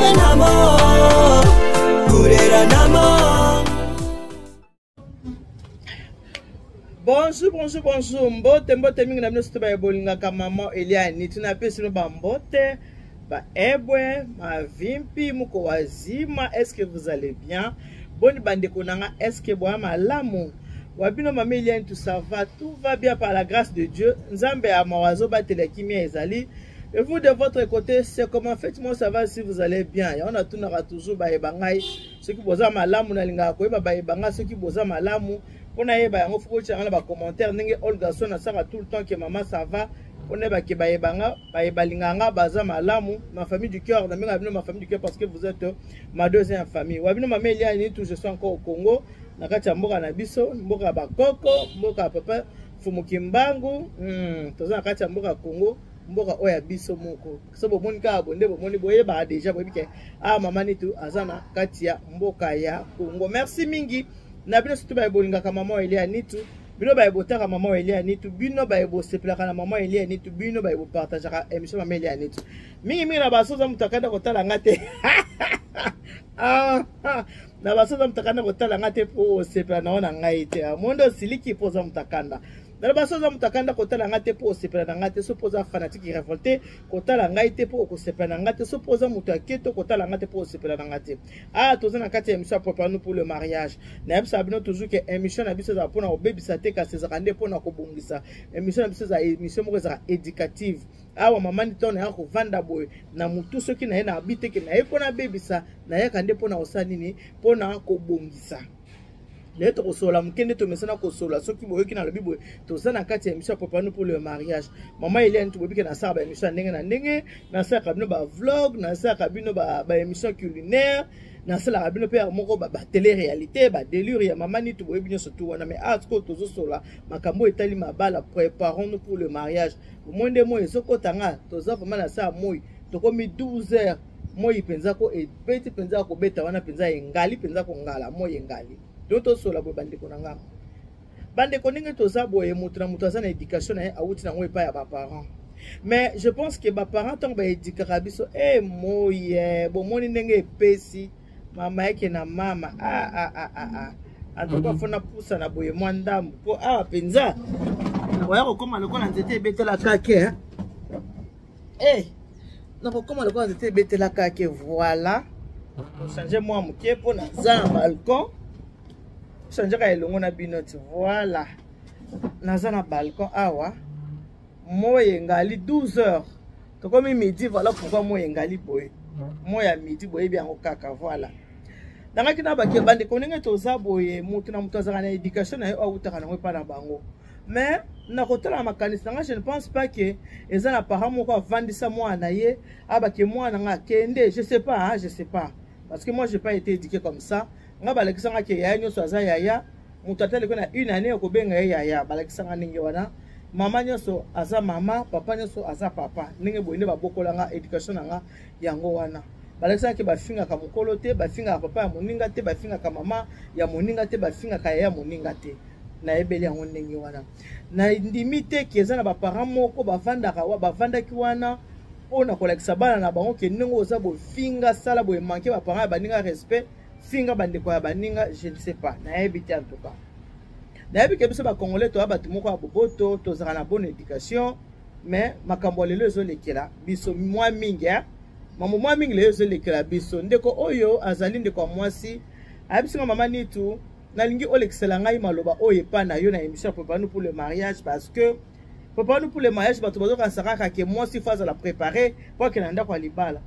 Kureranamo, kureranamo. Bonjour, bonjour, bonjour. Mbote, mbote mingi na bino surtout ba bolingaka maman Eliane. Tunapesi bino ba mbote, ba ebwe, mavimpi, muko wazima. Est-ce que vous allez bien? Boni bandeko nanga, est-ce que boa malamu? Wa bino maman Eliane, tout ça va, tout va bien par la grâce de Dieu. Nzambe ya mawa azobatela kimia ezali. Et vous de votre côté, c'est comment? Faites-moi savoir si vous allez bien. Ya on a toujours ba ebangai. Soki boza malamu nalingaka koyeba ba ebanga soki boza malamu. Mpo nayeba yango fo botyanga na bacommentaire ndenge Olga Son asaka tout le temps ke mama ça va. Mpo nayeba ke bayebanga bayebalingaka nga baza malamu. Ma famille du cœur, nabengaka bino ma famille du cœur parce que vous êtes ma deuxième famille. Wa bino mama Eliane, tout je suis encore au Congo, na kati ya mboka na biso, mboka ya bakoko, mboka ya papa Fumu Kimbangu. Toza na kati ya mboka ya Congo, mboka oyo ya biso moko. So bomoni kaka bonde bomoni boyebaka déjà, boyebi ke ah mama Nitu aza na kati ya mboka ya Congo. Merci mingi na bino surtout baye bolingaka mama Eliane Nitu, bino baye botaka mama Eliane Nitu, bino baye bosepelaka na mama Eliane Nitu, bino baye bopartageaka émission mama Eliane Nitu. Mingi mingi na basoza moto akanda kotala nga te. Ah, na basoza moto akanda kotala nga te po osepela na yo na ngai te. Mondo osiliki po oza moto akanda. Na basoza moto akanda kotala nga te po osepela na nga te, so po oza fanatique révolté kotala ngai te po okosepela na nga te, so po oza moto ya keto kotala nga te po osepela na nga te. Ah, toza na kati ya émission ya Préparons-nous pour le mariage. Nayebisaka bino toujours que émission na biso ezala mpona kobebisa te, kasi ezalaka nde mpona kobongisa. Émission na biso ezala émission moko ezalaka éducative. Awa mama Nito na ya kovanda boye na mutu soki na ye na abi te ke na ye mpona abebisa, nayaka nde mpona kosala nini, mpona kobongisa. Lelo tokosola moke nde tomesana kosola. Soki boyoki nalobi boye, toza na kati ya émission ya Préparons-nous pour le mariage. Mama Eliane, boyebi ke nasalaka ba émission ya ndenge na ndenge, nasalaka bino ba vlog, nasalaka bino ba émission culinaire, nasalaka bino pe ya moko ba télé-réalité, ba délire ya mama Nitu, boyebi nyonso tu wana. Mais ah, sikoyo tozosola makambo etali mabala, préparons-nous pour le mariage. Omoni nde moi ezokota nga, toza vraiment na saa moi, tokomi 12 heures, moi mpenza ko ebeti mpenza kobeta wana mpenza engali mpenza kongala, moi engali. Donc tosola boye bandeko na nga. Bandeko ndenge toza boye, moto na moto aza na éducation na ye, awuti nango epai ya ba parents. Mais je pense que ba parents ntango baédikaka biso, eh moi, eh, bomoni ndenge epesi mama yake na mama. Ah, ah, ah, ah, ah. En tout cas, faut napusa na boye mwa ndambu po awa mpenza nakoya kokóma lokola nzete ebetela kake, hein? Eh, nakokóma lokola nzete ebetela kake. Voilà, tochange mwa moke mpo naza na balcon, tochangeaka elongo na bino ti. Voilà, naza na balcon awa, moi engali 12 heures, tokomi midi. Voilà pourquoi moi engali boye, moi ya midi boyebi yango kaka. Voilà, nangaki na bake bandeko ndenge toza boye, moto na moto azalaka na éducation na ye oyo awutaka nango epai na bango. Mais na kotala makanisi na nga, je ne pense pas que eza na parent moko avandisa mwana na ye abake mwana nga akende. Je sais pas, hein, je sais pas, parce que moi j'ai pas été éduqué comme ça. Nga balakisa nga ke yaya nyonso aza yaya, moto ata aleki na une année okobenga ye yaya, balakisa nga ndenge wana. Mama nyonso aza mama, papa nyonso aza papa, ndenge boye nde babokola nga, éducation na nga yango wana. Balakisaka ke bafingaka mokolo te, bafingaka papa ya moninga te, bafingaka mama ya moninga te, bafingaka yaya moninga te. Nayebeli yango ndenge wana. Nandimi te ke eza na baparent moko bavandaka wa, bavandaki wana mpona kolakisa bana na bango ke ndenge oza bofinga, sala boye, manke baparent ya baninga respect, finga bandeko ya baninga. Je ne sais pas, nayebi te. En tout cas nayebi ke biso bacongolais toya bato moko ya boboto, tozalaka na bonne éducation. Mais makambo ya lelo ezolekela biso mwa mingi, eh? Mambo mwa mingi lelo ezolekela biso. Ndeko oyo azali ndeko ya mwasi ayebisi nga, mama Nitu, nalingi olekisela ngai maloba oyo epa na yo na émission ya Préparons-nous pour le mariage, parce que Préparons-nous pour le mariage, bato bazokanisa kaka ke mwasi fo azala préparé po akende na ndako ya libala.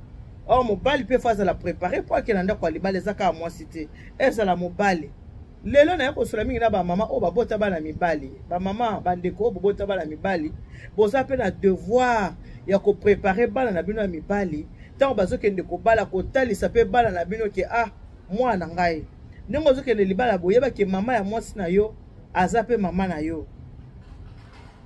Or mobali mpe fo azala préparé po akende na ndako ya libala. Eza kaka mwasi te, ezala mobali. Lelo naye kosola mingi na bamama oyo babota bana mibali. Bamama, bandeko oyo bobota bana mibali, boza mpe na devoir ya koprépare bana na bino ya mibali ntango bazokende kobala, kotalisa mpe bana na bino ke ah, mwana na ngai, ndenge ozokende libala, boyeba ke mama ya mwasi na yo aza mpe mama na yo,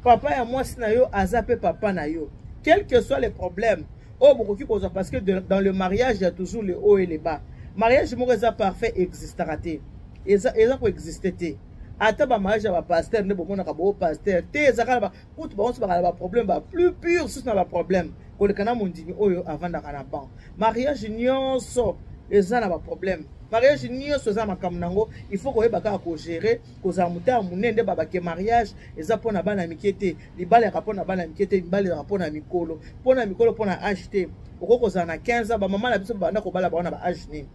papa ya mwasi na yo aza mpe papa na yo. Quel que soit les problèmes oyo bokoki kozwa, parce que dans le mariage il y a toujours le haut et le bas. Mariage moko eza parfait existera te, eza koexiste te. Ata bamariage ya bapaster nde bomonaka boo paster te, ezalaka na kutu bango nyonso bakala na baproblème ba plus pure susu na baproblème koleka na mondimi oyo avandaka na banc. Mariage nyonso eza na baproblème, mariage nyonso eza na makambo nango. Il faut koyeba kaka kogere, kozala motema monene. Nde babake mariage eza mpo na bana mike te, libala yaka mpo na bana mike te, libala ezaka mpo na mikolo, mpo na mikolo, mpo na age te. Okoki kozala na 15 ans. Bamama na biso babanda kobala bango na ba age nini?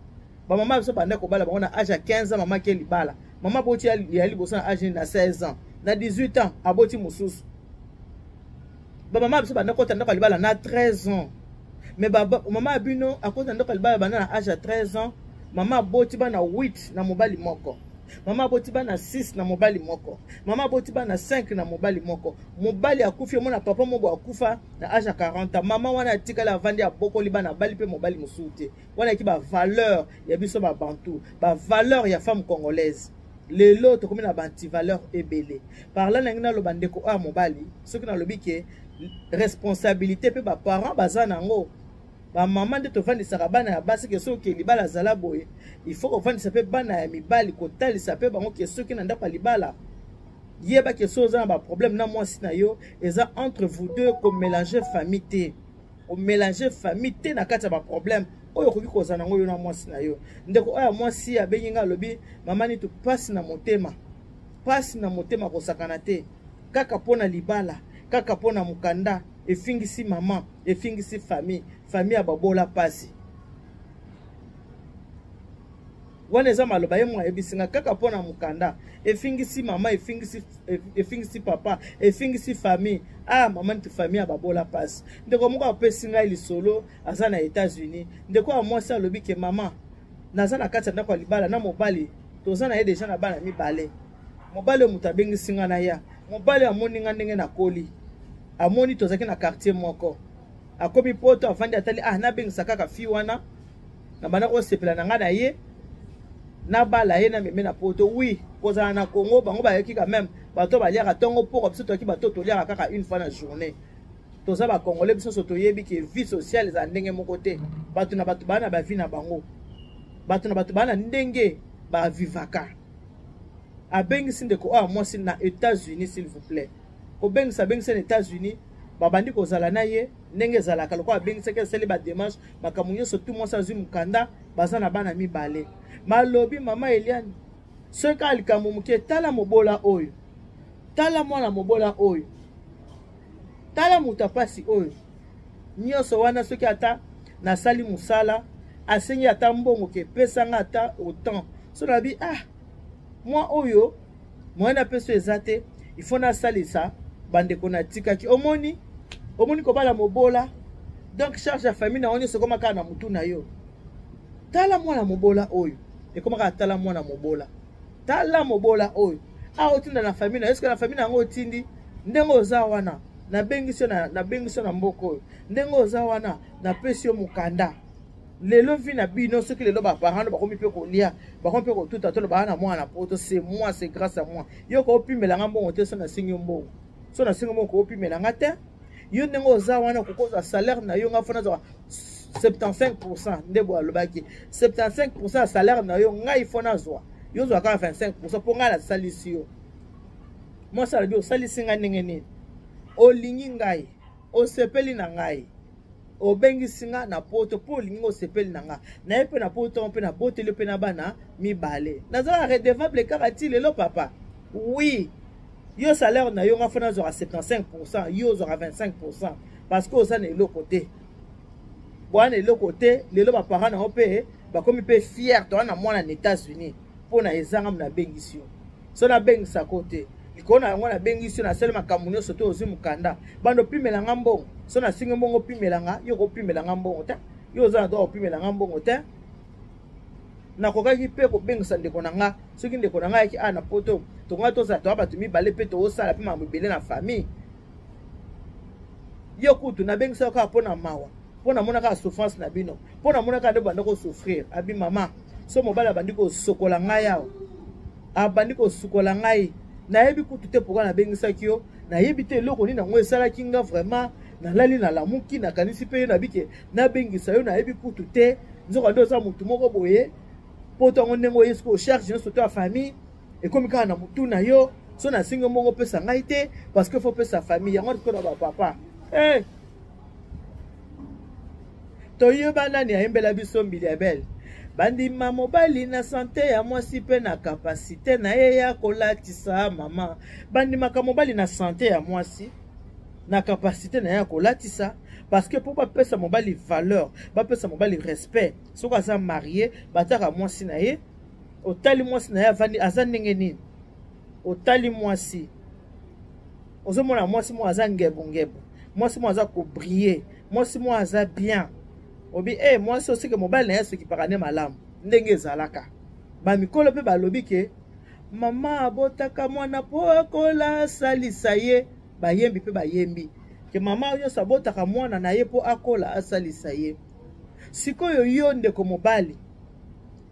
Bamama na biso banda kobala bango na age ya 15 ans. Mama ke libala, mama aboti ya liboso na age nini? Na 16 ans, na 18 ans aboti mosusu. Bamama na biso banda kota ndako ya libala na 13 ans. Mais mama ya bino akota ndako ya libala banda na age ya 13 ans. Mama aboti bana 8 na mobali moko, mama aboti bana 6 na mobali moko, mama aboti bana 5 na mobali moko. Mobali akufi, omona papa moko akufa na age ya 40 ans. Mama wana atikali, avandi, abokoli bana, abali mpe mobali mosusu te. Wana eki bavaleur ya biso babantu, bavaleur ya femme congolaise. Lelo tokomi na baantivaleur ebele. Par là nangi naloba, ndeko oyo ya mobali, soki nalobi ke responsabilité mpe baparent baza nango, bamama nde tovandisaka bana ya basi ke soki libala azala boye, il faut kovandisa mpe bana ya mibali, kotalisa mpe bango ke soki na ndako ya libala, yeba ke soki oza na baproblème na mwasi na yo, eza entre vous deux. Komélange famille te, komélange famille te na kati ya baproblème oyo okoki kozala nango yo na mwasi na yo. Ndeko oyo ya mwasi abengi nga, alobi: "Mama Nitu, mpasi na motema, mpasi na motema, kosakana te. Kaka mpo na libala, kaka mpo na mokanda, efingisi mama, efingisi famille, famille ya babola mpasi." Wana eza maloba ye mo ayebisi nga. Kaka mpo na mokanda, efingisi mama, efingisi papa, efingisi famille. Ah, mama Niti, famille ya babola mpasi. Ndeko moko apesi ngai lisolo, aza na États-Unis. Ndeko ya mwasi alobi ke: "Mama, naza na kati ya ndako ya libala na mobali, toza na ye deja na bana mibale. Mobali oyo moto abengisi nga na ya mobali, amoni nga ndenge nakoli, amoni tozalaki na quartier moko, akomi Poto, avandi, atali: ah, nabengisa kaka fi wana na banda kosepela na ngai na ye, nabala ye, nameme na Poto. Oui, kozala na Congo, bango bayoki quand même bato baliaka ntongo poko, biso toyoki bato toliaka kaka une fois na journée. Toza bacongolais, biso nyonso toyebi ke vie sociale ezala ndenge moko te. Bato na bato baa na bavie na bango, bato na bato baa na ndenge bavivaka." Abengisi ndeko oyo mwasi na États-Unis, s'il vous plaît. Kobengisa, abengisi na États-Unis, babandi kozala na ye ndenge ezalaka. Lokola abengisaki, asali badémarche, makambo nyonso tu, mwasi azwi mokanda, baza na bana mibale. Malobi: "Mama Eliane, soki kaka likambo moke, tala mobola oyo, tala mwana mobola oyo, tala moto apasi oyo nyonso wana. Soki ata nasali mosala, asengi ata mbongo ke epesanga ata autant, so nabi: ah, mwa oyo moyen napesa eza te, il faut nasalisa bandeko natikaki. Omoni, omoni kobala mobola, donc charge ya famille na yo nyonso ekoma kaka na motu na yo. Tala mwana mobola oyo, ekoma kaka tala mwana mobola, tala mobola oyo awa otinda na famille na yo. Eske na famille na yango otindi ndenge oza wana? Nabengisi yo, nabengisi yo na mboka oyo, ndenge oza wana, napesi yo mokanda. Lelo vie na bino, soki lelo baparent bakomi mpe kolia, bakomi mpe kotuta, tolo baa na mwana Poto, c'est moi, c'est grâce à moi. Yo koopimela mbongo te. So nasengi yo mbongo, so nasengi mbongo, koopimela nga te. Yo ndenge oza wana, okokozwa salaire na yo, nga fo nazwaka 75%. Nde boye alobaki: 75% ya salaire na yo, ngai fo nazwa, yo ozwa kaka 25%, mpo ngai nasalisi yo." Mwasi alobi: "Osalisi ngai ndenge nini? Olingi ngai, osepeli na ngai, obengisi nga na Poto mpo olingi nga, osepeli na nga, naye mpe na Poto, mpe naboteli mpe na bana mibale, nazala redevable kaka ti lelo, papa. Oui, yo salaire na yo, nga fo nazwaka 75%, yo ozwaka 25%, parce que oza na eloko te, bwana eloko te. Lelo baparent na yo mpe bakomi mpe fier, toza na mwana na États-Unis, mpo na ezanga nabengisi yo. So nabengisako te, likolo na yango nabengisi yo, nasali makambo nyonso te, ozwi mokanda, bando opimela nga mbongo. So nasingi mbongo, opimela nga, yo kopimela nga mbongo te, yo oza na droit kopimela nga mbongo te. Nakokaki mpe kobengisa ndeko na nga. Soki ndeko na nga ayaki awa na Poto, tonga tozala, toya bato mibale, mpe toosala mpe makambo ebele na famille. Yo kutu nabengisa yo kaka mpo na mawa, mpo namona kaka souffrance na bino, mpo namona kaka nde banda kosouffrir." Abi: "Mama, so mobali abandi kosokola ngai awa, abandi kosukola ngai, nayebi kutu te pourquoi nabengisaki yo. Nayebi te eloko nini yango esalaki nga. Vraiment, nalali, nalamuki, nakanisi mpe yo, nabike nabengisa yo, nayebi kutu te. Nzoka nde oza motu moko boye. Mpo ntango ndenge oye sikoyo, charge nyonso to ya famille." Ekomi kaka na motu na yo, so nasengi mbongo opesa ngai te, parce que faut pesa famille yango tikola ba papa. Hey! Eh! Toyeba nani ayembela biso Mbilia Bel. Bandima mobali na sante ya mwasi mpe na kapasite na ye ya kolatisa mama. Bandimaka mobali na sante ya mwasi na kapasite na ye ya kolatisa, parce que mpo bapesa mobali valeur, bapesa mobali respect. Soki aza marie, bataka mwasi na ye, otali mwasi na ye avandi aza ndenge nini, otali mwasi ozomona mwasi moko aza ngebungebu, mwasi moko aza kobriller, mwasi moko aza bien, obi eh mwasi osike mobali na ye asokipaka nde malamu ndenge ezalaka. Bamikolo mpe balobi ke mama abotaka mwana po akola asalisa ye. Bayembi mpe bayembi ke mama nyonso abotaka mwana na ye po akola asalisa ye. Sikoyo yo ndeko mobali,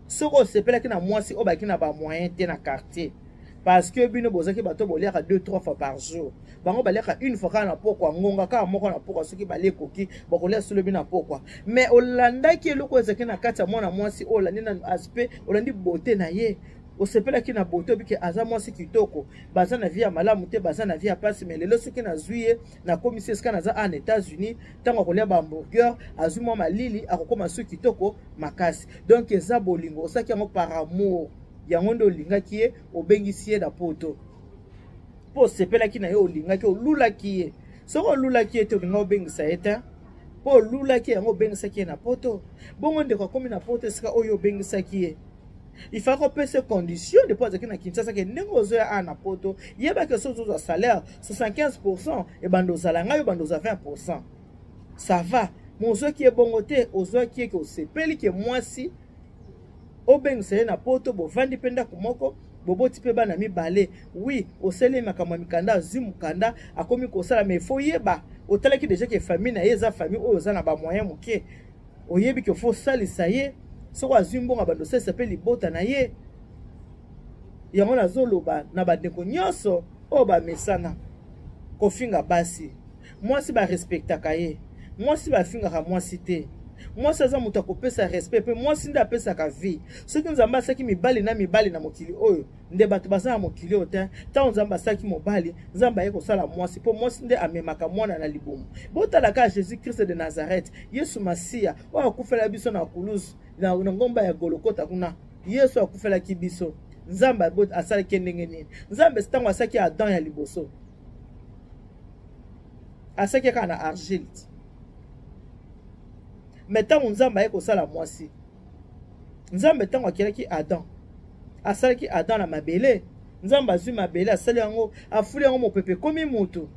soki osepelaki na mwasi oyo baki na ba moyen te na quartier, parce que bino bozaki bato boliaka 2 3 fois par jour, bango baliaka une fois kaka na pokwa, ngonga kaka moko na pokwa, soki balie ekoki bakolia solo bino na pokwa. Mais olandaki eloko ezalaki na kati ya mwana mwasi oyo, olandi na aspect, olandi beauté na ye, osepelaki na beauté, obike aza mwasi kitoko, baza na vie ya malamu te, baza na vie ya pasi, mais lelo soki nazwi ye nakomisi esika naza en États-Unis, ntango akolia ba hamburger, azwi mwa malili, akokoma soki kitoko makasi. Donc eza bolingo, osaki yango par amour, yango nde olingaki ye, obengisi ye na poto mpo osepelaki na ye, olingaki, olulaki ye. Soki olulaki ye te, olinga obengisa ye te, mpo olulaki yango, obengisaki ye na poto. Bongo ndeko akomi na poto esika oyo obengisaki ye, il faut kopesa condition depuis azalaki na Kinshasa ke ndenge ozoya awa na poto, yebaki soki ozozwa salaire 75% ebanda ozala ngai, obanda ozwa 20%, ça va. Mais ozwaki ye bongo te, ozwaki ye ke osepeli ke mwasi obengisa ye na poto, bovandi mpe ndako moko, boboti mpe bana mibale. Oui, osali makambo ya mikanda, azwi mokanda, akomi kosala, mais faut yeba, otalaki déjà ke famille na ye eza famille oyo oza na bamoyen moke, oyebi ke faut osalisa ye, soki azwi mbongo abanda osalisa mpe libota na ye. Yango nazoloba na bandeko nyonso oyo bamesana kofinga basi, mwasi barespektaka ye, mwasi bafingaka mwasi te, mwasi aza moto akopesa respect, mpe mwasi nde apesaka vie. Soki Nzambe asalaki mibali na mibali na mokili oyo, nde bato baza na mokili oyo te. Ntango Nzambe asalaki mobali, Nzambe aye kosala mwasi, mpo mwasi nde amemaka mwana na libumu. Botalaka Jésus Christ de Nazareth, Yesu Masiya oyo akufela biso na kulusu, na ngomba ya Golokota kuna, Yesu akufelaki biso. Nzambe asalaki ndenge nini? Nzambe ntango asalaki Adam ya liboso, asalaki kaka na argile. Mais ntango Nzambe aye kosala mwasi, Nzambe ntango akelaki Adam, asalaki Adam na mabele. Nzambe azwi mabele, asali yango, afuli yango mopepe, ekomi motu.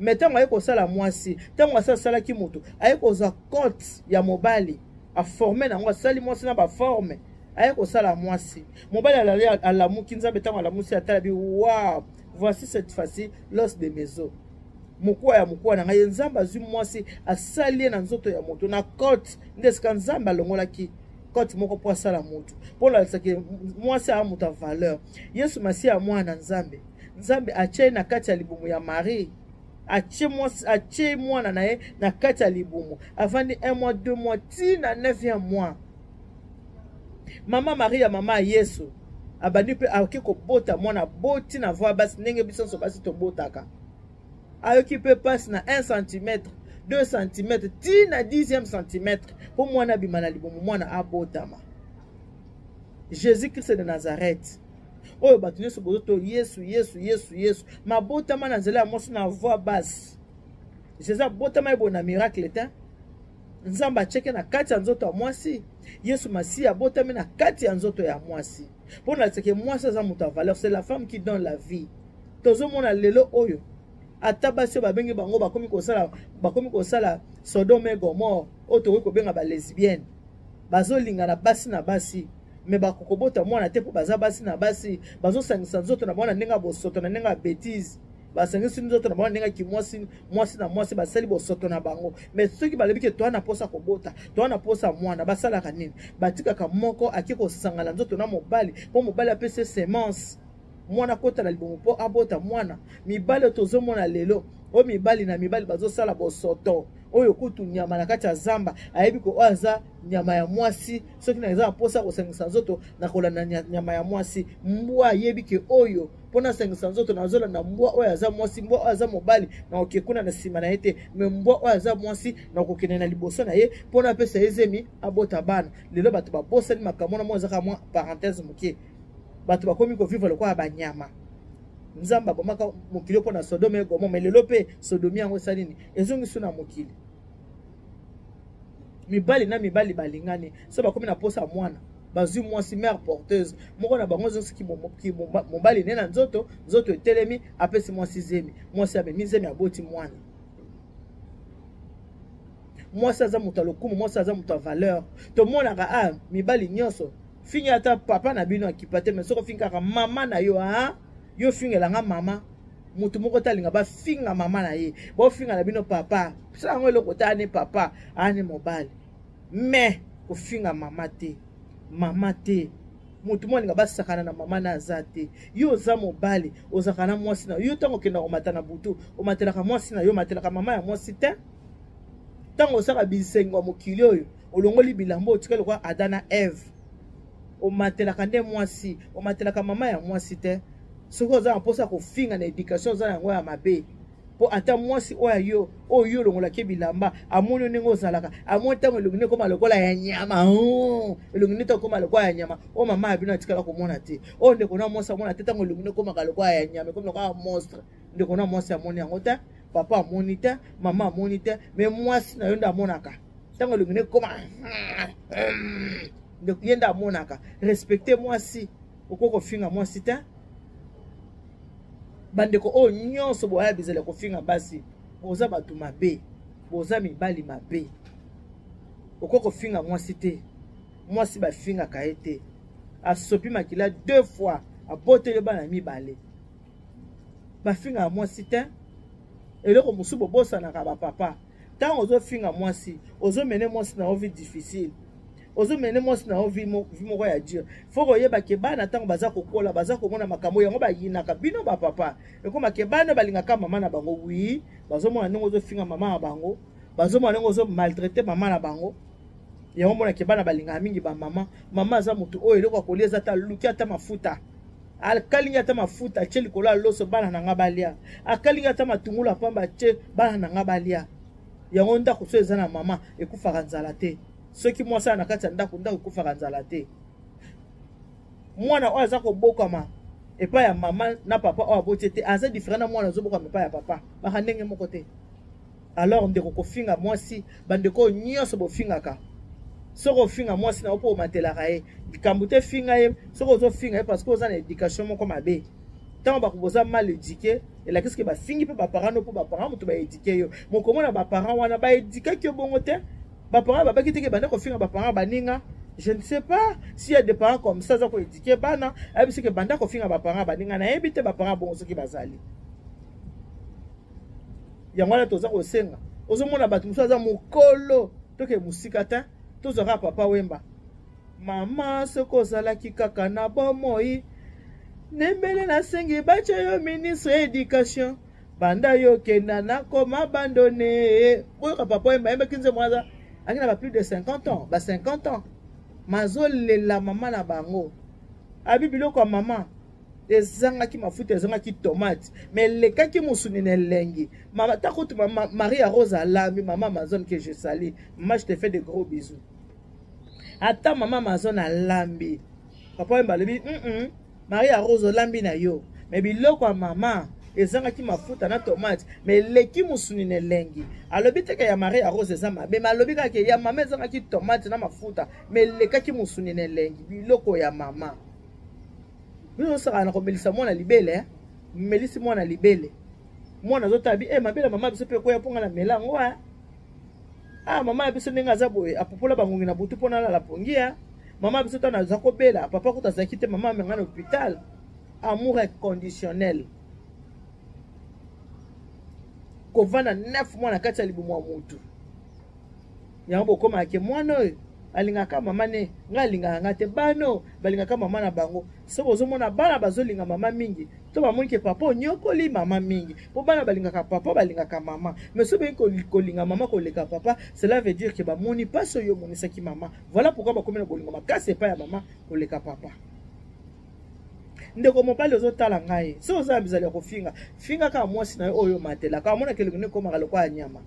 Mais ntango aye kosala mwasi, ntango asalaki motu, aye kozwa cote ya mobali, aforme nango, asali mwasi na baforme, aye kosala mwasi. Mobali alamuki, Nzambe ntango alamusi, atala bi wow, voici cette fois-ci l'os de mes os, mokuwa ya mokuwa na ngai. Nzambe azwi mwasi, asali ye na nzoto ya moto, na cote nde esika Nzambe alongolaki cote moko mpo asala motu, mpo alakisaki mwasi aya moto ya valeur. Yesu Masiya ya mwana Nzambe, Nzambe atie na kati ya libumu ya Marie, atie mwana na ye na kati ya libumu, avandi 1 mois, 2 mois, ti na 9e mois. Mama Maria, mama ya Yesu, abandi mpe akoki kobota mwana, aboti na voie basi ndenge biso nyonso basi tobotaka. Ayoki mpe mpasi na 1 cm, 2 cm, ti na 10e cm, mpo mwana abima na libumu, mwana abotama. Jésus Christ de Nazareth oyo bato nyonso bozoto Yesu, Yesu, Yesu, Yesu, mabotama na nzela ya mwasi na voie basse. Jésus abotama ye boye na miracle te, Nzambe atiaki na kati ya nzoto ya mwasi. Yesu Masiya abotami na kati ya nzoto ya mwasi, mpo na ke mwasi aza moto ya valeur. C'est la femme qui donne la vie. Tozomona lelo oyo ata basi oyo babengi bango bakomi kosala Sodome et Gomorre, oyo tokoki kobenga ba lesbienne, bazolingana basi na basi, me bakokobota mwana te mpo baza basi na basi, bazosangisa nzoto na mwana ndenge ya bosoto, na ndenge ya betise, basangisi nzoto na bango ndenge kimwasi, mwasi na mwasi, basali bosoto na bango. Mais soki balobi ke toa na posa kobota, toa na posa mwana, basalaka nini? Batikaka moko ake kosangana nzoto na mobali mpo mobali apesa semence, mwana akota na libumu mpo abota mwana. Mibali oyo tozomona lelo oyo, mibali na mibali bazosala bosoto. Oyo kutu nyama na kati ya zamba ayebi ko oyo aza nyama ya mwasi, soki na eza na mposa kosangisa nzoto na kolanda nyama ya mwasi. Mbwa ayebi ke oyo mpo nasangisa nzoto nazolanda mbwa oyo aza mwasi, mbwa oyo aza mobali nakoke kuna na nsima na ye te, me mbwa oyo aza mwasi nakokende na liboso na ye mpo napesa ye zemi abota bana. Lelo bato babosani makambo wana, mwa ezaka mwa parenthèse moke. Bato bakomi kovivre lokola banyama. Nzambe abomaka mokili mpo na Sodome e Gomore, me lelo mpe sodomi yango esali nini? Ezongisi na mokili. Mibali na mibali balingani, so bakomi na posa mwana, bazwi mwasi mère porteuse moko na bango, ezongisi mobali ne na nzoto, nzoto etelemi, apesi mwasi zemi, mwasi amemi zemi, aboti mwana. Mwasi aza moto ya lokumu, mwasi aza moto ya valeur. Tomonaka a mibali nyonso finga ata papa na bino akipa te, mais soki ofingaka mama na yo, a yo fingelanga mama, moto moko te alinga bafinga mama na ye. Bofinga na bino papa, sala yango eloko te, ane papa ane mobali, mais kofinga mama te, mama te. Moto moko alinga basakana na mama na aza te. Yo oza mobali, ozalaka na mwasi na yo, ntango okenda komata na butu, omatelaka mwasi na yo, omatelaka mama ya mwasi te. Ntango osaka bisengo ya mokili oyo, olongoli bilamba, otikali lokola Adam na Eve, omatelaka nde mwasi, omatelaka mama ya mwasi te. Soki oza na mposa kofinga na education oza na yango ya mabe, mpo ata mwasi oyo yo oyo yo olongolaki bilamba amoni yo ndenge ozalaka, amoni ntango elongi nde ekoma lokola ya nyama, elongi nde ekoma lokola ya nyama oyo mama ya bino atikala komona te, oyo ndeko na mwasi amona te. Ntango elongi nde ekomaka lokola ya nyama, ekomi lokola monstre, ndeko na mwasi amoni yango te, papa amoni te, mama amoni te, me mwasi na yo nde amonaka. Ntango elongi nde ekoma, ye nde amonaka. Respecte mwasi, okoki kofinga mwasi te. Bandeko oyo nyonso boya bizala kofinga basi, boza bato mabe, boza mibali mabe. Okoki kofinga mwasi te, mwasi bafingaka ye te. Asopi makila deux fois, aboteli bana mibale, bafingaka mwasi te. Eloko mosusu bobosanaka, bapapa, ntango ozofinga mwasi, ozomene mwasi na yo vie difficile, ozomene mwasi na yo vie moko ya dur. Fo koyeba ke bana ntango baza kokola, baza komona makambo yango, bayinaka bino bapapa. Ekoma ke bana balingaka mama na bango, wi, bazomona ndenge ozofinga mama na bango, bazomona ndenge ozomaltraite mama na bango. Yango mona ke bana balingaka mingi bamama. Mama aza motu oyo eloko ya kolia eza ata, aluki ata mafuta, akalingi ata mafuta, atie likolo ya loso, bana na nga balia. Akalingi ata matungulu ya pamba, atie, bana na nga balia. Yango ndako so eza na mama, ekufaka nzala te. Soki mwasi aza na kati ya ndako, ndako ekufaka nzala te. Mwana oyo aza kobokama epai ya mama na papa oyo aboti te aza différent na mwana azobokama epai ya papa, baka ndenge moko te. Alors ndeko, kofinga mwasi, bandeko oyo nyonso bofingaka, soki ofinga mwasi na yo mpo omatelaka ye, likambo te, finga ye. Soki ozofinga ye parce que oza na éducation moko mabe, ntango bako boza mal éduqué, elakisi ke bafingi mpe baparent no, mpo baparent moto baéduquer yo. Mokomona baparent wana baéduquaki yo bongo te. Baparent babaki teke banda kofinga baparent baninga. Je ne sais pas s'il y a des parents comme ça aza koéduquer bana, ayebisi ke banda kofinga baparent baninga. Nayebi te baparent bongo soki bazali. Yango wana toza kosenga, ozomona bato mosusu aza mokolo, toke mosika te, tozwaka Papa Wemba. Mama, soki ozalaki kaka na bomoi, nembele nasengi batya yo ministre ya éducation. Banda yo okenda, nakoma abandonné. Boyoka Papa Wemba, ayembaki nzembo, aza angi na ba plus de 50 ans, ba 50 ans, mazolela mama na bango. Abi biloko ya mama ezangaki mafuta, ezangaki tomate, mais elekaki mosuni na elengi. Mama ta kutu, mama Maria Rose alambi, mama Amazon que je salue, mama, je te fais de gros bisous. Ata mama Amazon alambi, Papa Wemba alobi Maria Rose, olambi na yo, mais biloko ya mama ezangaki mafuta na tomate, mais eleki mosuni na elengi. Alobi teke ya Maria Rose eza mabe, mais alobi kaka ya mama ezangaki tomate na mafuta, mais elekaki mosuni na elengi. Biloko ya mama, bino osaka na komelisa mwana libele, melisi mwana libele, mwana azotala bi mabele mama biso mpe ekoya mponga na mela yango. Ah, mama ya biso ndenge aza boye, apopola bangongi na butu mpo nalala pongi. Ya mama biso, ntango aza kobela, papa kuta azalaki te, mama amenga na hôpital. Amour inconditionnel, kovanda 9 mois na kati ya libumu ya motu, yango bokomaka ke mwana oyo Alingaka mama ne, ngai alingaka ngai te. Bano balingaka mama na bango. Soki ozomona bana bazolinga mama mingi, to bamoni ke papa onyokoli mama mingi, po bana balingaka papa, balingaka mama. Mais soki boyei kolinga mama koleka papa, cela veut dire ke bamoni mpasi oyo omonisaki mama. Voilà pourquoi bakomi na bolingo makasi epai ya mama koleka papa. Ndeko mobali ozotala ngai, soki oza na bizali ya kofinga, finga kaka mwasi na yo oyo omatelaka, amonaka elongi ekomaka lokola ya nyama.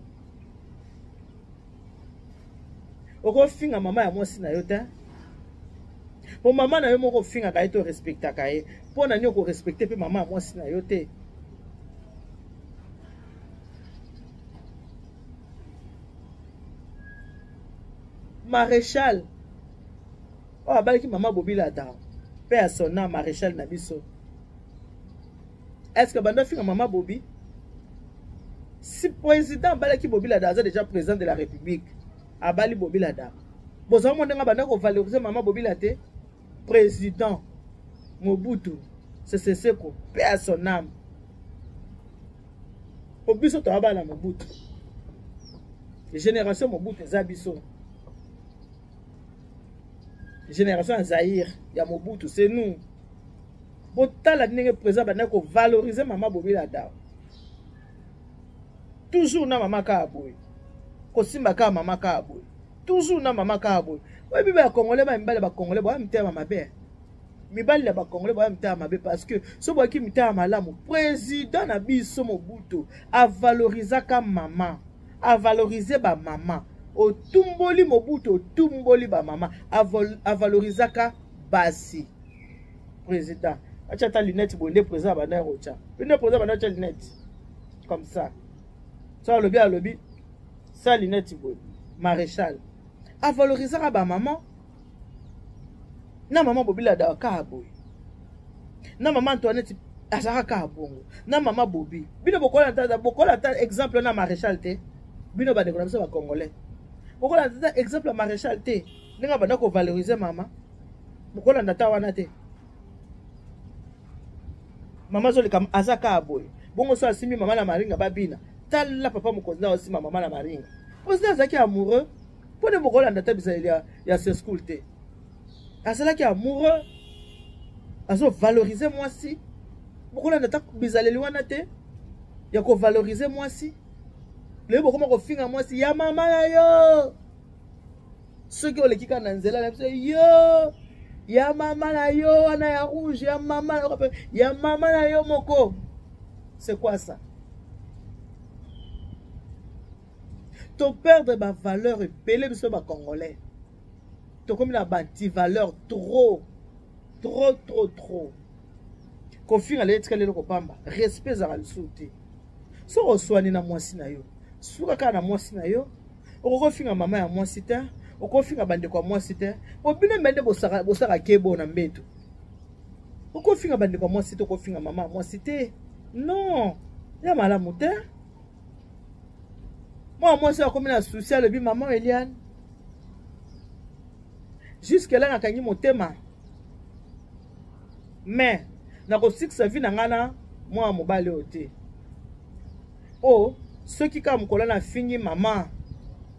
Okofinga mama ya mwasi na yo te, po mama na yo moko ofingaka ye to respektaka ye, mpo na nini okorespekte mpe mama ya mwasi na yo te? Maréchal oyo abalaki mama Bobi Lada mpe ya sona maréchal na biso, est-ce que bando afinga mama Bobi? Si président abalaki Bobi Lada, aza déjà président de la République, abali Bobi Lada, bozala mo ndenge banda kovaloriser mama Bobi Lada te. Président Mobutu Sese Seko, paix à son âme, po biso toya bana Mobutu, génération Mobutu eza biso, génération ya Zaïre ya Mobutu, c'est nous. Botala ndenge président bandaki kovaloriser mama Bobi Lada, toujours na mama kaka boye, kosimba kaka mama kaka boye, toujours na mama kaka boye. Oyebi ba Congolais, ba mibali ba Congolais boya mitema mabe, mibali ya ba Congolais boya mitema mabe, parce que so boyaki mitema malamu, président na biso Mobutu avalorisaka mama, avalorize ba mama. Otumboli Mobutu, otumboli ba mama, avalorisaka basi. Président atia ata lunette boye nde président abandaki kotya, nde président abandaki kotya lunette comme ça. So alobi, alobi sa lunette boye, maréchal avalorisaka bamama na mama Bobi Lada kaka boye, na mama Antoinette azalaka kaka bongo, na mama Bobi. Bino bokola, bokola ata exemple na maréchal te. Bino bandeko na biso bacongolais, bokolanda ata exemple ya maréchal te, ndenge abanda kovaloriser mama. Bokolanda ata wana te. Mama azoleka, aza kaka boye bongo. So asimbi mama na maringa, babina. Tala papa mokonzi na osimba mama na maringa. Président azalaki amoureux, mpo nde bokolanda ata bizaleli ya Seschool te. Azalaki amoureux, azovaloriser mwasi. Bokolanda ata bizaleli wana te ya kovaloriser mwasi. Lelo bokoma kofinga mwasi ya mama na yo. Soki oleki kaka na nzela na biso, yo ya mama na yo wana ya rouge, ya mama ya mama na yo moko, c'est quoi ça? Toperdre bavaleur ebele. Biso bacongolais tokomi na baantivaleur, trop trop trop trop. Kofinga lelo etikali eloko pamba, respect ezalaka lisusu te. Soki oswani na mwasi na yo, suka kaka na mwasi na yo. Okokofinga mama ya mwasi te, okofinga bandeko ya mwasi te, po bino mbe nde bosaka kebo na mbeto. Okofinga bandeko ya mwasi te, okofinga mama ya mwasi te, non, ya malamu te. Mwana mwasi akomi na souci, alobi: "Mama Eliane, jusque là nakangi motema, mais nakosikisa vie na ngai na mwana mobali oyo te. O soki kaka mokolo nafingi mama,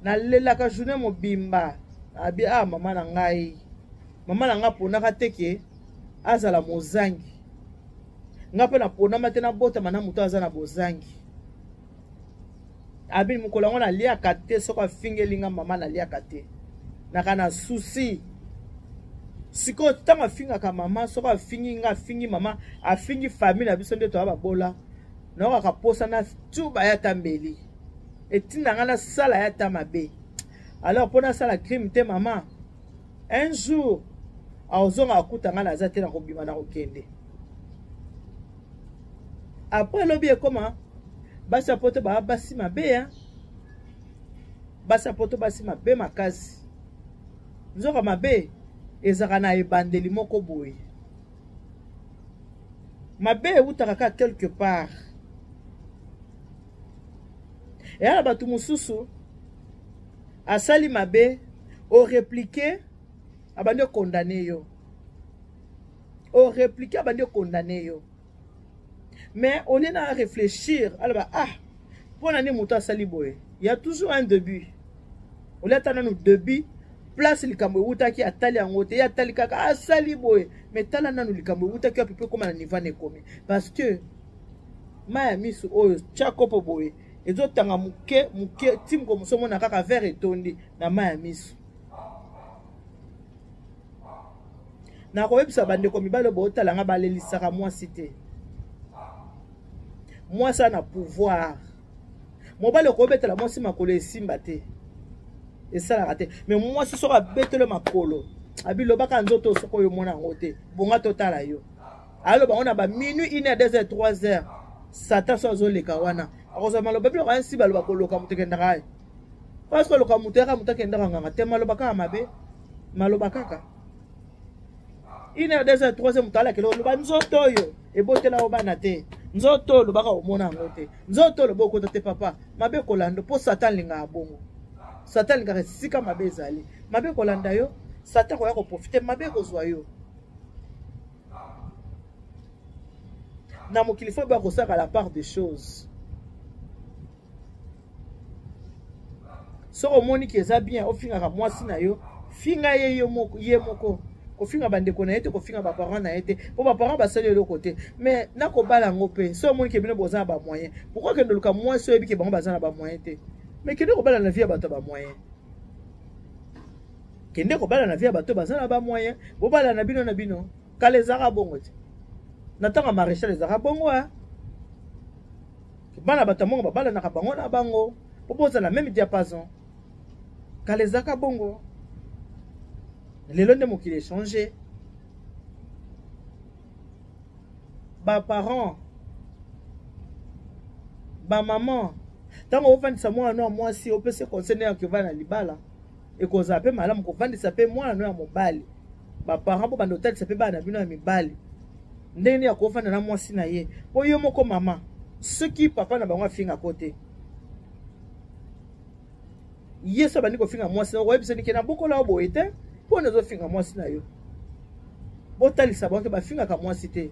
nalelaka journée mobimba." Abi: "Ah, mama na ngai, mama na ngai aponaka te ke azala mozangi. Ngai mpe naponama te nabotama na moto aza na bozangi." Abi: "Mokolo yango naliaka te. Soki afingeli nga mama, naliaka te, naka na souci. Sikoyo ntango afingaka mama, soki afingi nga, afingi mama, afingi famille na biso, nde toya babola, naokaka posa na tuba ya ta mbeli etinda nga nasala ya ta mabe. Alors mpo nasala crime te, mama un jour azonga akuta nga naza te, nakobima, nakokende." Après elobi ekoma basi ya poto baa basi mabe ya basi ya poto, basi mabe makasi. Nzoka mabe ezalaka na ebandeli moko boye, mabe ewutaka kaka quelque part. Eya na bato mosusu, asali mabe, orépliquer, abandi okondamner yo. Orépliquer, abandi okondamner yo. Mais au lieu na réfléchir, aloba: "Ah, mpo na nini moto asali boye?" Il y a toujours un début. Au lieu ata nanu début Place likambo ewutaki atali yango te, ye atali kaka asali boye, mais tala nanu likambo ewutaki wapi mpe ekóma na niveau na ekomi. Parce que mai ya miso oyo tya kopo boye ezotanga moke moke ti moko mosu omona kaka verre etondi na mai ya miso. Nakoyebisa bandeko mibali oyo bootala nga, balelisaka mwasi te. Mwasi ana pouvoir. Mobali okobetela mwasi makolo esimba te, esalaka te. Mais mwasi soki abetele makolo, abilobaka nzoto soki oyo omona yango te, bonga totala yo. Aloba ngo na ba minuit, 1 heure, 2 heures, 3 heures, Satan so azoleka wana akozwa maloba biloko ya nsi. Baloba koloka moto ekendaka ye parce que oloka moto yaka moto akendaka nganga te, maloba kaka mabe, maloba kaka 1 heure, 2 heures, 3 heures, moto alakela oloba nzoto oyo ebotela yo bana te, nzoto oyo olobaka omona yango te, nzoto oyo oloba okota te. Papa, mabe kolanda mpo Satan alingaka bongo. Satan alingaka esika mabe ezali, mabe kolanda yo. Satan koya koprofite, mabe kozwa yo na mokili. Faut bakosaka la part des choses. Soki omoni ke eza bien ofingaka mwasi na yo, finga ye yo moko, ye moko. Kofinga bandeko na ye te, kofinga baparent na ye te, mpo baparent basali eloko te. Mais nakobala yango mpe soki omoni ke bino boza na bamoyen, pourquoi kende oluka mwasi oyebi ke bango baza na bamoyen te? Mais kende kobala na vie ya bato ya bamoyen, kende kobala na vie ya bato baza na bamoyen, bobala na bino na bino. Kala ezalaka bongo te, na ntango ya Maréchal ezalaka bongo. A bana bato ya mbongo babalanaka bango na bango mpo bozala même diapason. Kala ezalaka bongo, lelo nde mokili echange. Baparent, bamama, ntango ofandisa mwana no ya mwasi, opesi conseil ndenge akovanda na libala, ekozala mpe malamu kovandisa mpe mwana no ya mobali. Baparent, mpo banda otalisa mpe bana na bino ya mibali ndenge nini ya kofanda na mwasi na ye. Mpo yo moko mama, soki papa na bango afingako te, ye so abandi kofinga mwasi na, okoyebisa nike na bokola yo boye te, mpo na ozofinga mwasi na yo. Botalisa bango ke bafingaka mwasi te,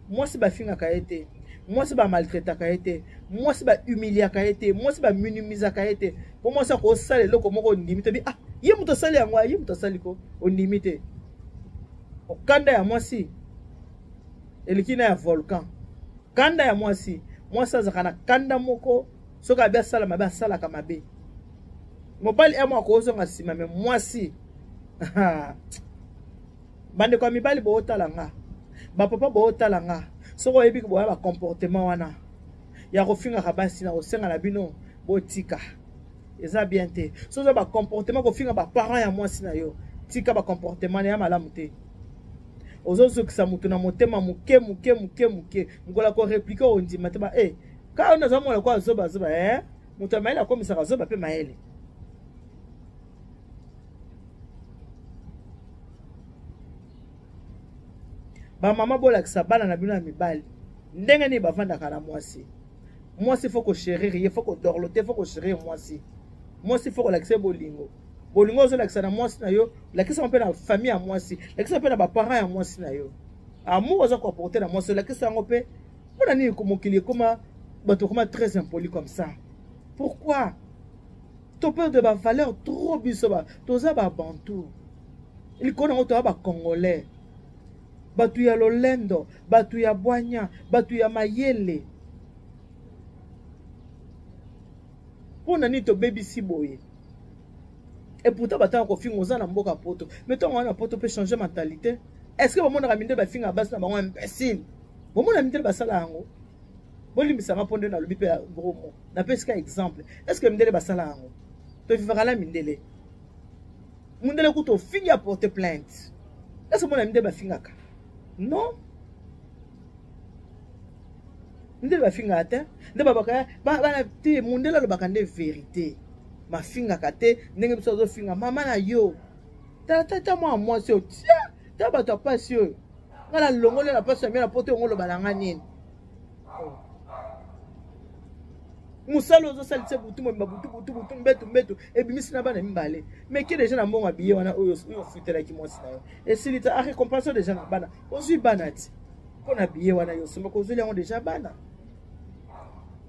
mwasi bafingaka ye te, mwasi bamaltraitaka ye te, mwasi bahumiliaka ye te, mwasi baminimizaka ye te. Mpo mwasi akosala eloko moko, ondimi te, bi ah, ye moto asali yango, ye moto asali ko, ondimi te. Kanda ya mwasi eleki na ya volcan. Kanda ya mwasi, mwasi azalaka na kanda moko, soki abi asala mabe, asalaka mabe. Mobali emo akozonga nsima, me mwasi. Bandeko ya mibali bootala nga, bapapa bootala nga, soki oyebi boya bacomportement wana ya kofingaka basi, na kosenga na bino botika, eza bien te. Soki oza bacomportement kofinga baparent ya mwasi na yo, tika bacomportement na ya malamu te. Ozozokisa moto na motema moke moke moke moke, mokolo akoreplike, ondima te. Ba e kaka oyo naza mwana kwa zoba zoba, eh? Moto ya mayele akomisaka zoba mpe mayele. Bamama, bolakisa bana na bino ya mibali ndenge nini bavandaka na mwasi. Mwasi faut kochérir ye, faut kodorloter, faut kochérir mwasi. Mwasi faut kolakisa ye bolingo. Bolingo ozolakisa na mwasi na yo, lakisa mpe na famille ya mwasi, lakisa mpe na baparent ya mwasi na yo. Amour oza koapporte na mwasi, olakisa yango mpe. Mpona nini mokili ekoma, bato ekoma très impoli comme ça? Pourquoi toperdre bavaleur trop? Biso toza babantu, likolo nango toza bacongolais, bato ya lolendo, bato ya bwanya, bato ya mayele. Mpo na nini tobebisi boye? Et pourtant batanga kofinga, oza na mboka poto, mais ntango wana poto mpe change mentalité. Est ce que bamonaka mindele bafingaka basi na bango imbécile? Bomona mindele basala yango? Bolimbisanga mpo nde nalobi mpe gros mot, napesi ka exemple. Est ce que mindele basala yango? Tovivaka na mindele. Mundele kutu ofingi, aporte plainte. Est ce que mona mindele bafingaka? Non, mindele bafingaka te. Nde babaka bana te, mundele alobaka nde vérité, mafingaka te ndenge biso azofinga mama na yo. Tala tata mwana mwasi oyo, tia ta bato ya pasi oyo, nga na longoli na pasi na mia na poto yango. Oloba na nga nini? Mosala ozosalisa butu mobimba, butu butu butu, mbetu mbetu, ebimisi na bana mibale. Mais ke deja na mbongo ya biye wana oyo ofutelaki mwasi na yo esili te, arécompense deja na bana. Ozwi bana ti mpo na biye wana yo osombaka, ozweli yango deja bana.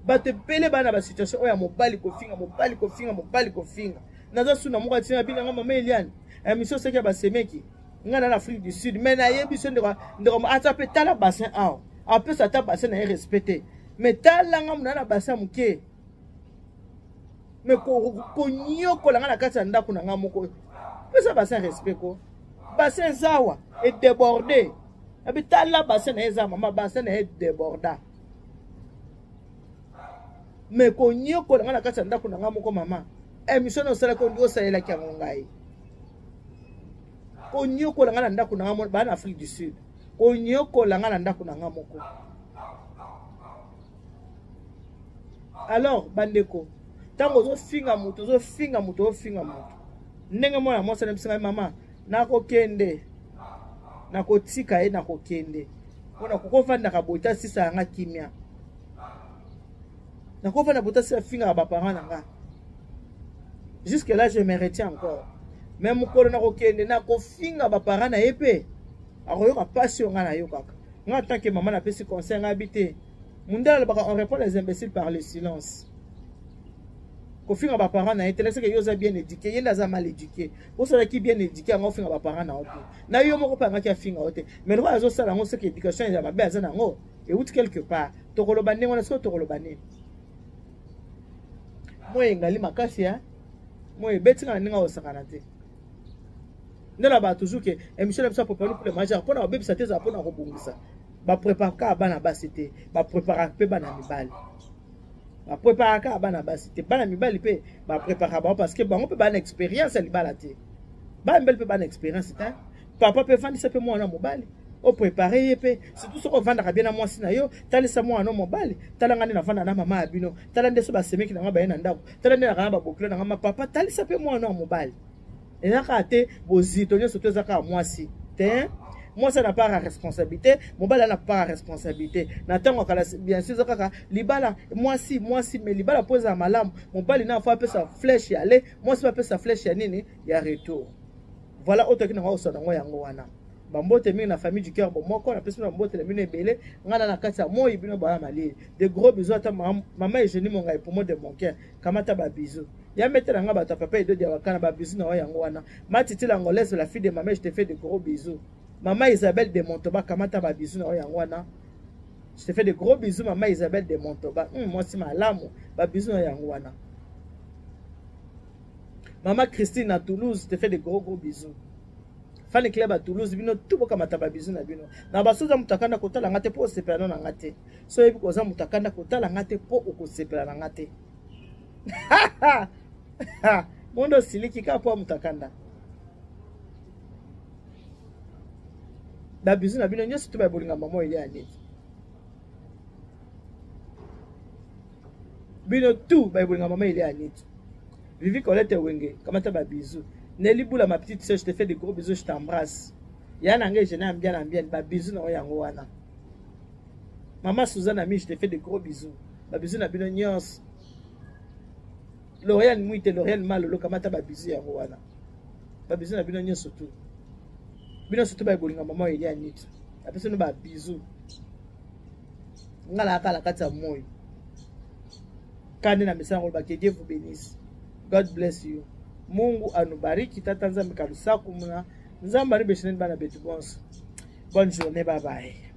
Bato ebele bana basituation oyo ya mobali kofinga, mobali kofinga, mobali kofinga. Naza suna moko atina bina nga mama Eliane. Émission seki ya basemeki. Nga na Afrique du Sud mais nayebi so ndeko ndeko ata pe tala bassin awa. Apesa ata bassin na ye respect te. Mais tala nga muna na bassin moke. Mais konyokola nga na kati ya ndako na nga moko. Pesa bassin respect ko. Bassin eza awa e débordé. Abi tala bassin na ye eza mama bassin na ye déborda. Me konyokola nga na kati ya ndako na nga moko mama. Émission na osalaki ondi osalelaki yango ngai. Konyokola nga na ndako na nga ba na Afrique du Sud. Konyokola nga na ndako na nga moko. Alors bandeko, ntango ozofinga moto, ozofinga moto, ozofinga moto. Ndenge mwana mwasi anayebisa ngai mama, nakokende, nakotika ye, nakokende. Mpo nakokovandaka boye te asisa yanga kimia. Nakovanda boye te asisa afingaka ba parents na nga. Jusque là je me retiens encore. Mais mokolo nakokende nakofinga ba parents na ye mpe akoyoka mpasi oyo ngai nayokaka. Ngai en tant que mama napesi conseil ngai abi te. Mundele alobaka on répond les imbéciles par le silence. Kofinga ba parents na ye te, seke yo oza bien éduqué, ye nde aza mal éduqué. Osalaki bien éduqué yango ofinga ba parents na yo te. Na yo moko mpe angaki afinga yo te. Mais lokola azosala yango seke éducation ya mabe aza na yango euti quelque part. Tokoloba ndenge wana soki tokoloba nini? Moi engali makasi ya moi ebeti nga na ndenge akosakana te. Nde na ba toujours que émission na biso ya préparer pour le majeur mpona kobebisa te, ezala mpona kobongisa. Bapreparaka bana basi te, bapreparaka mpe bana mibali. Bapreparaka bana basi te, bana mibali mpe bapreparaka bango parce que bango mpe bana expérience ya libala te. Bana mibali mpe bana expérience te. Papa mpe vandisa mpe mwana mobali oprépare ye mpe, surtout soki ovandaka bien na mwasi na yo, talisa mwana mobali, tala nga nde navanda na mama ya bino, tala nde so basemeki na nga baye na ndako, tala nde nakanga babokilo na nga ma papa, talisa mpe mwana ya mobali. Eza kaka te bozito nyonso to eza kaka mwasi te. Mwasi ana part ya responsabilité, mobali ana part ya responsabilité. Na ntango ya kala bien sûr eza kaka libala mwasi mwasi, mais libala mpo ezala malamu, mobali na fo apesa flèche ya aller, mwasi mpe apesa flèche ya nini ya retour. Voilà oyo toki nango kosala yango yango wana. Bambote mingi na famille du cœur bomoko, napesi bino bambote na bino ebele, ngai na na kati ya moi bino baya malili. De gros bisous ata mama Eugénie Mongai pour moi de mon cœur. Kamata ba bisous. Ya mete na nga bato ya papa Edo Diawakana ba bisous na yo yango wana. Ma Titi l'angolaise la fille de maman, je te fais de gros bisous. Maman Isabelle de Montauban, kamata ba bisous na yo yango wana. Je te fais de gros bisous maman Isabelle de Montauban. Mwasi malamu, ba bisous na yo yango wana. Maman Christine à Toulouse, je te fais de gros gros bisous. Fanny Club à Toulouse, bino tout bokamata ba bisous na bino. Na basoza mutakanda kotala nga te po osepela na nga te. So yebi koza mutakanda kotala nga te po okosepela na nga te. Mondo siliki ka po mutakanda. Ba bisous na bino nyonso to ba bolinga maman Elia neti. Bino tout ba bolinga maman Elia neti. Vivi Colette Wenge, kamata ba bisous. Nelly Boula ma petite sœur, je te fais de gros bisous, je t'embrasse. Ya na ngai je n'aime bien na bien ba bisous na yango wana. Maman Suzanne Ami, je te fais de gros bisous. Ba bisous na bino nyonso. L'Oréal Mwite, L'Oréal Malolo, kamata ba bisous yango wana. Ba bisous na bino nyonso tout. Bino surtout ba bolinga maman Elia Nit. Apesi no ba bisous. Ngala kala kati ya moi. Kande na misango ba que Dieu vous bénisse. God bless you. Mungu anubariki tata Nzambe kalusaku muna. Nzambe anibeshene bana betu bonso. Bonne journée, bye bye.